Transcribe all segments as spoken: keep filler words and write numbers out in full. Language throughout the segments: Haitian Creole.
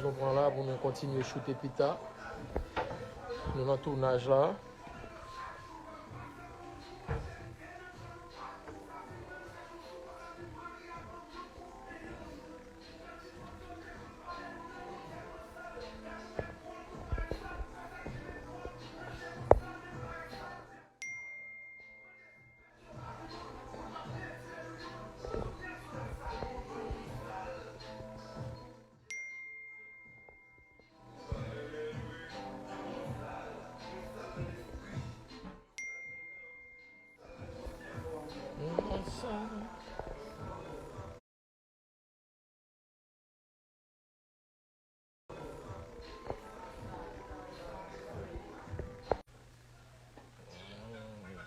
Nou pran la pou nou kontinye choute pita. Nou nan tounaj la.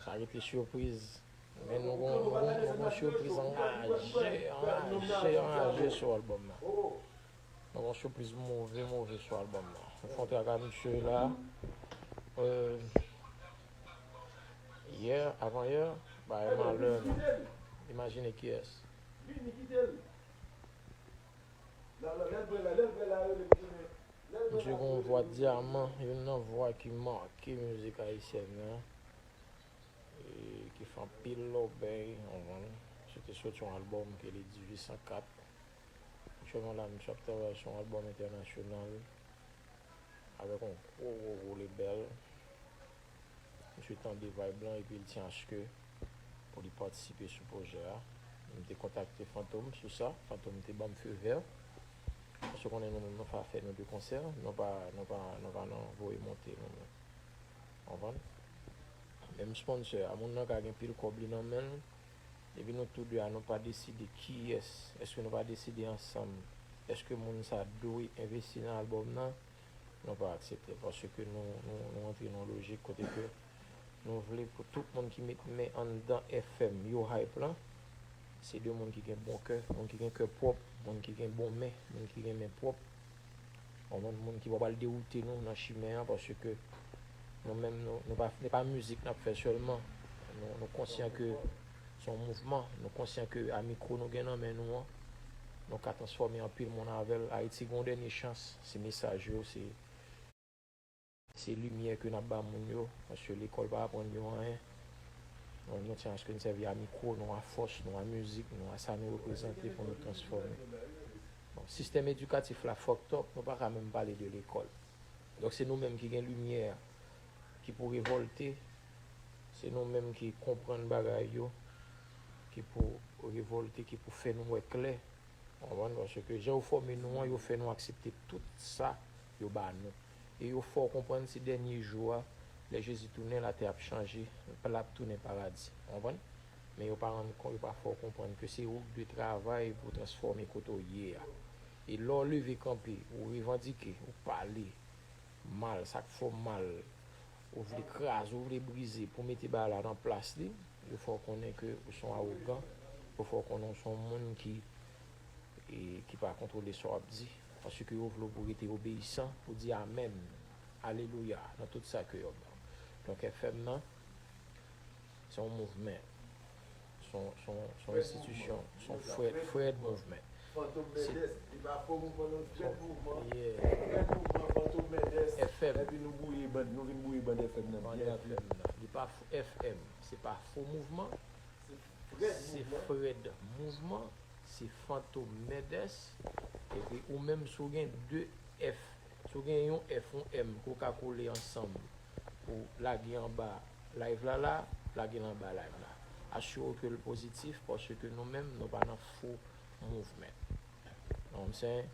Sa rete sipriz. Men nou gon, nou gon, nou gon sipriz anraje, anraje, anraje sou albòm nan. Nou gon sipriz move, move sou albòm nan. Nou fè yon trak ak misye la. Euh, yè, avan yè, bay malè. Imajine kiyès. Misye gon vwa dyaman, youn nan vwa ki make mizik ayisyèn nan, e ki fè anpil lòbèy, w konprann. Misye te soti yon albòm ki rele dizuit san kat. Aktyèlman la, misye ap travay sou yon albòm entènasyonal avèk yon gwo, gwo, gwo lebèl. Misye tande vibe lan epi l di aske pou li patisipe sou pwojè a. M te kontakte Fantom sou sa. Fantom te ban m feu vert. Paske konnen nou menm nou fè afè nou de konsè. Nou pa, nou pa, nou pa nan voye monte nou menm. Konprann? Menm sponsor a, moun nan ka gen pil kòb li nan men l. Depi nou tou de a, nou pa deside kiyès, èske nou pa deside ansanm, èske moun sa dwe envesti nan albòm nan, nou pa aksepte l, paske nou, nou, nou antre nan yon lojik kote ke nou vle pou tout moun ki met men anndan F M yo hype lan, se de moun ki gen bon kè, moun ki gen kè pwòp, moun ki gen bon men, moun ki gen men pwòp. Konprann? Moun ki pa pral dewoute nou nan chimen an, paske nou menm, nou, nou pa, se pa mizik n ap fè sèlman. Nou, nou konsyan ke se yon mouvman. Nou konsyan ke a mikwo nou gen nan men nou an, nou ka transfòme anpil moun avè l. Ayiti gen yon dènye chans. Se mesaj yo, se, se limyè ke n ap ba moun yo, paske lekòl pa aprann yo anyen. Nou, nou tyen aske n sèvi a mikwo nou, a fòs nou, a mizik nou, a sa nou reprezante pou nou transfòme. Bon, sistèm edikatif la fucked up, nou pa ka menm pale de lekòl. Donk, se nou menm ki gen limyè a, ki pou revòlte, se nou menm ki konprann bagay yo, ki pou revòlte, ki pou fè nou wè klè. Konprann? Paske jan yo fòme nou an, yo fè nou aksepte tout sa yo ba nou. E yo fè w konprann se dènye jou a, lè Jezi tounen, latè ap chanje, l ap tounen paradi. Konprann? Men yo pa rann kont, yo pa fè w konprann ke se ou ki dwe travay pou w transfòme kote w ye a. E lè w leve kanpe, ou revandike, ou pale mal, sa k fè w mal, ou vle kraze, ou vle brize pou mete bagay la nan plas li, yo fè w konnen ke ou se yon awogan, yo fè w konnen ou se yon moun ki, e, ki pa kontwole sa w ap di, paske yo vle w pou rete obeyisan, pou di amèn, alelouya, nan tout sa ke yo ba w. Donk, F M nan, se yon mouvman. Se yon, se yon, se yon enstitisyon, se yon Fred, Fred mouvman. Fantom Mèdès, li pa fo mouvman non, Fred mouvman. Yeah. Fred mouvman, Fantom Mèdès. F M. Epi nou bouye band, nou vin bouye band F M nan byen rapid. Li pa fo, F M, se pa fo mouvman. Se Fred mouvman. Se Fred mouvman, se Fantom Mèdès. Epi ou menm si w gen de F, si w gen yon F, yon M, ke w ka kole ansanm pou lage anba live la la, lage l anba live la. Asire w ke l pozitif, paske nou menm, nou pa nan fo mouvman. Know what I'm saying?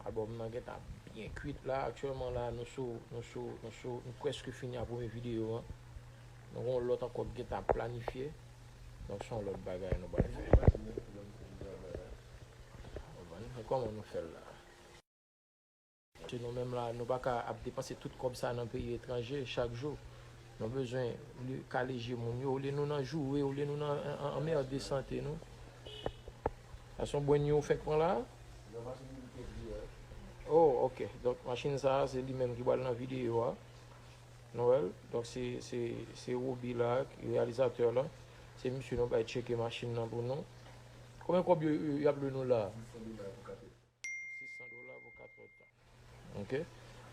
Albòm nan gentan byen kwit la. Aktyèlman la, nou sou, nou sou, nou sou, nou prèske fini a premye videyo an. Nou gen yon lòt ankò ki gentan planifye. Donk, se yon lòt bagay nou pral fè. Konprann? Men kòman nou fè l la? Se nou menm la, nou pa ka ap depanse tout kòb sa nan peyi etranje chak jou. Nou bezwen li-, kale je moun yo, olye nou nan joure, olye nou nan an-, an-, anmède sante nou. Sa se yon brand new ou fenk pran la? Oh, ok. Donk, machin sa a, se li menm ki pral nan videyo a. Nou wè l? Donk, se, se, se Roby la, ki reyalizatè la. Se misye nou bay tcheke machin nan pou nou. Konbyen kòb yo, yo, y ap lwe nou la? Ok?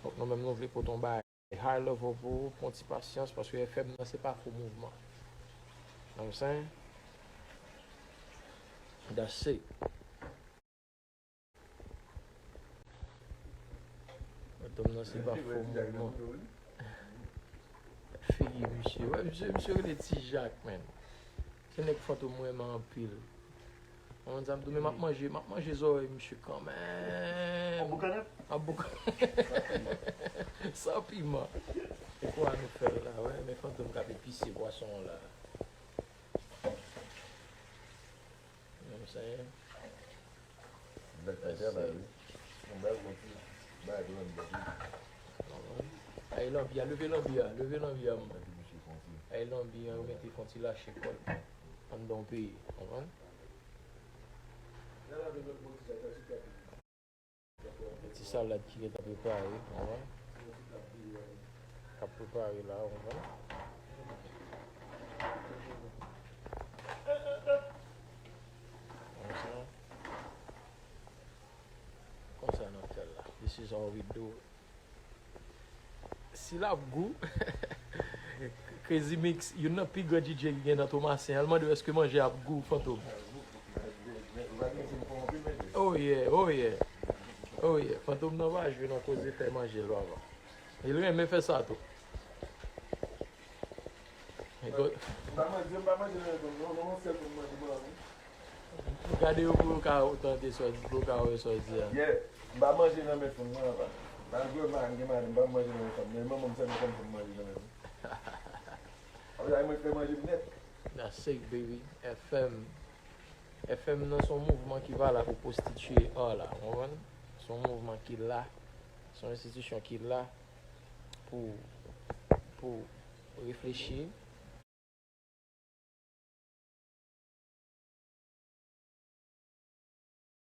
Donk, nou menm nou vle pote yon bagay high level pou ou, pran ti pasyans, paske F M nan se pa fo mouvman. You know what I'm saying? That's it. Fantom nan se pa fo mouvman. Figi misye. Wè, misye, misye rele Ti Jak, man. Se nèg Fantom mwen renmen anpil. Konprann sa m di w, men m ap manje, m ap manje zòrèy misye kanmenm. An boukannen? An boukannen. San piman. Se kwa nou fè l la, wè, men Fantom k ap epise pwason an la. You know what I'm saying? Bèl travay, wi. Yon bèl konti. Bagay pou lanbi a tou. Ay, lanbi a, leve lanbi a, leve lanbi a, man. Mete misye konti. Ay, lanbi a, yo mete konti lache kò l anndan yon peyi, konprann? Ti salad ki gentan prepare, konprann? K ap prepare la, konprann? Konsa. Konsa n ap fè l la. This is how we do it. Si l ap gou, Crazy Mix, youn nan pi gran D J ki gen nan Tomasen, al mande w èske manje ap gou, Fantom. Oh yeah, oh yeah. Oh yeah, Fantom nan pa jwe nan koze fè manje l, papa. Li renmen fè sa tou. M pa manje, m pa manje nan reton, non, non, sèl moun manje mwen la, non. Gade yo pou yo ka tande sa w di, pou yo ka wè sa w di a. Yeah, m pa manje nan men fanm mwen, papa. Malgre m gen mari, m pa manje nan men fanm, men manman m sèlman konn fè m manje nan men fanm. Apre sa, mwen fè manje m nèt. That's it, baby. F M. F M nan se yon mouvman ki pa la pou pwostitiye art la, ou konprann? Se yon mouvman ki la, se yon enstitisyon ki la pou, pou reflechi,